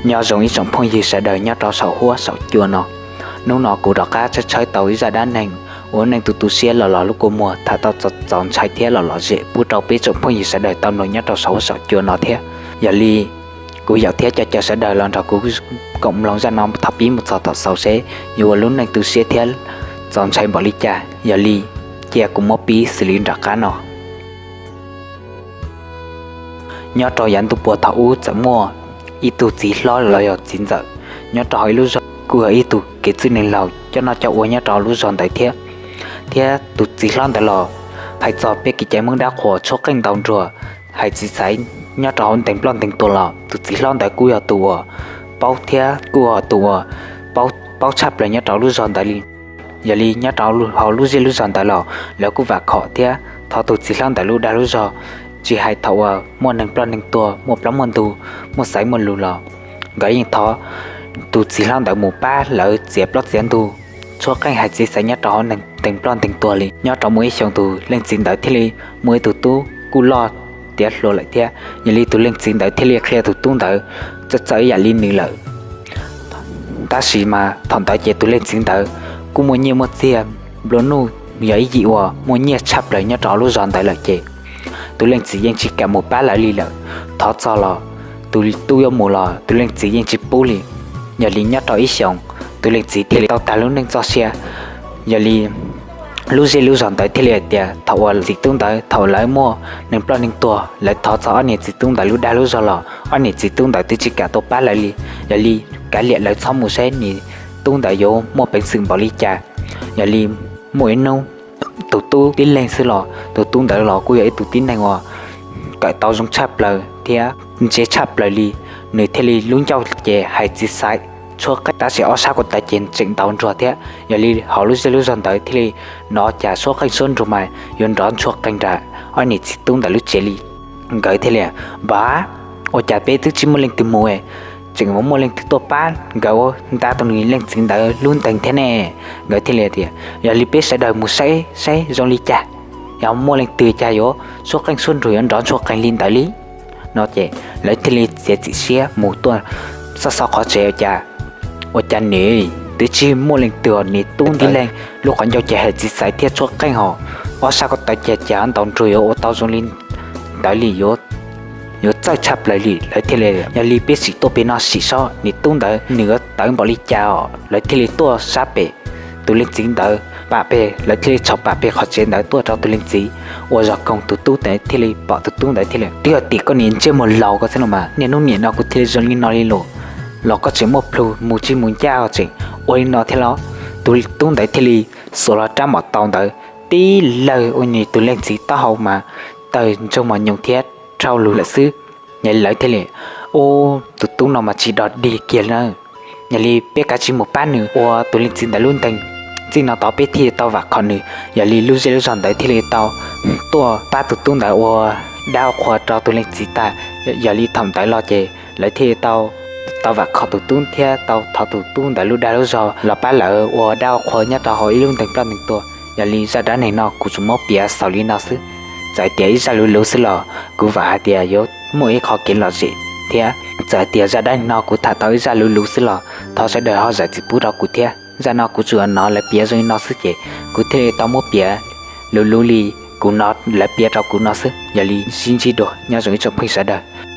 Nyob zoo ib tsoom phooj ywg sawv daws nyob rau saum huab saum cua no. Hnub no kuv rov qab tshawb tshawb tau ib zaj dab neeg uas neeg tu tu siab los los lub kua muag tham tau txaus ntshai thiab los lom zem pub rau peb tsoom phooj ywg sawv daws tau mloog nyob rau saum huab saum cua no thiab. Yog li kuv yaum thiab cov cov sawv daws los nrog kuv koom mloog zaj no thaum pib mus txog thaum xaus seb yuav ua lub neej tu siab thiab txaus ntshai npaum li cas. Yog li cia kuv muab pib xws li nram qab no. Nyob rau yav ntuj puag thaum ub txawm muaj ib tug txiv hlob los yog txiv ntxawm nyob rau hauv ib lub zos, kuj yog ib tug kev txwj neeg laus coj noj coj ua nyob rau lub zos ntawd thiab. Thiab tus txiv hlob ntawd los hais txog peb kev cai Hmoob dab qhuas tshuab qeej ntaus nruas, hais txiv xaiv nyob rau hauv ntees ploj ntees tuag los tus txiv hlob ntawd kuj yog tus uas paub thiab kuj yog tus uas paub tshaj plaws nyob rau lub zos ntawd li. Yog li nyob rau hauv lub zej lub zos ntawd los lawv kuj vam khom thiab thov tus txiv hlob ntawd lub dag lub zog, tsis hais thaum uas muaj neeg ploj neeg tuag, muaj plaub muaj ntug, muaj xaiv muaj lus los nkawd yeej thov tus txiv hlob ntawd mus pab lawv txiav plaub txiav ntug, tshuab qeej hais txiv xaiv nyob rau hauv ntees ploj ntees tuag li. Nyob rau muaj ib xyoos tus leej txiv ntawd thiaj li muaj ib tug tub kuj loj tiav hluas lawm thiab. Yog li tus leej txiv ntawd thiaj li qhia tus tub ntawd txawj txawj ib yam li nws lawm. Tab sis mas thaum ntawd ces tus leej txiv ntawd kuj muaj nyiaj muaj txiag, nplua nuj, yog ib yim uas muaj nyiaj tshaj plaws nyob rau lub zos ntawd lawm ces tus leej txiv yeej tsis kam mus pab lawv li lawm. Thov txog los tus tub yuav mus los tus leej txiv yeej tsis pub li. Yog li nyob rau ib xyoos tus leej txiv thiaj li tau tag lub neej txoj sia. Yog li lub zej lub zos ntawd thiaj li hais tias thaum uas txiv tub ntawd thaum lawv muaj neeg ploj neeg tuag lawv thov txog ob niam txiv tub ntawd lub dag lub zog los ob niam txiv tub ntawd twb tsis kam tuaj pab lawv li. Yog li kav liam lawv txhob mus saib niam tub ntawd yuav muaj peev xwm npaum li cas. Yog li muaj ib hnub tus tub tib leeg xwb los tus tub ntawd los kuj yog ib tug tib neeg uas kawm tau zoo tshaj plaws thiab ntse tshaj plaws li. Nws thiaj li lub ncauj ces hais txiv xaiv tshuab qeej tab sis ob sab ko taw ces tseem ntaus nruas thiab. Yog li hauv lub zej lub zog ntawd thiaj li hnov cas suab qeej suab nruas mas yuav nrov ntshua qees nram ob niam txiv tub ntawd lub tsev li. Nkawd thiaj li, Npam, ua cas peb twb tsis muaj leej twg mus tseem muaj leej twg tuaj pab nkawd nta tus leej txiv ntawd lub ntees thiab ne? Nkawd thiaj li tias, Yog li peb sawv daws mus saib saib zoo li cas, yog muaj leej twg cas yuav suab qeej suab nruas yuav nrov ntshua qees li ntawd li. No ces lawv thiaj li txiav txim siab mus tuaj xauj xauj qhov tsev ua cas, ua cas nim twb tsis muaj leej twg, niam tub tib leeg lub qhov ncauj ces hais txiv xaiv thiab tshuab qeej hos ob sab ko taw ces cas ntaus nruas yuav ua tau zoo li ntawd li, yuav txawj tshaj plaws li. Lawv thiaj li, Yog li peb sim tuaj pem no sim saib niam tub ntawd nws yuav tawv npaum li cas os. Lawv thiaj li tuaj sab pem tus leej txiv ntawd pam pem, lawv thiaj li tsham pam pem qhov tsev ntawd tuaj rau tus leej txiv ua zog koog. Tus tub ntawd thiaj li pom tus tub ntawd thiaj li, Twb yog tim koj niam ntsej muag laus ko xwb no mas niaj hnub niam no kuv thiaj li zoo li no li los, los koj tseem muaj plhus mus tsis mus ncaj tseem ua li no thiab los? Tus tub ntawd thiaj li xuas los rab mom tau ntawd tib lawg ua nws tus leej txiv taub hau mas tawg ntsoog mos nyoos thiab dhau lug lawm xwb. Yog li lawv thiaj li, Ub, tus tub no mas tsis dog dig kiag li na. Yog li peb kav tsij mus pab nws ua tus leej txiv ntawd lub ntees. Txij no tod peb thiaj tau vam khom nws. Yog li lub zej lub zog ntawd thiaj li tau tuaj pab tus tub ntawd ua dab ua qhua rau tus leej txiv tag. Yog li thaum ntawd los ces lawv thiaj li tau, tau vam khom tus tub thiab tau thov tus tub ntawd lub dag lub zog los pab lawv ua dab ua qhua nyob rau hauv ib lub ntees ploj ntees tuag. Yog li zaj dab neeg no kuv tsuas muab piav xaus li no xwb. Txawm tias ib zaj luv luv xwb los kuv vam hais tias yuav muaj ib qho kev lom zem thiab. Txawm tias zaj dab neeg no kuv tham tau ib zaj luv luv xwb los thov sawv daws ho zam txim pub rau kuv thiab. Zaj no kuv tsuas hnov lawv piav zoo li no xwb ces kuv thiaj li tau muab piav luv luv li kuv hnov lawv piav rau kuv no xwb. Yog li sib ntsib dua, nyob zoo ib tsoom phooj ywg sawv daws.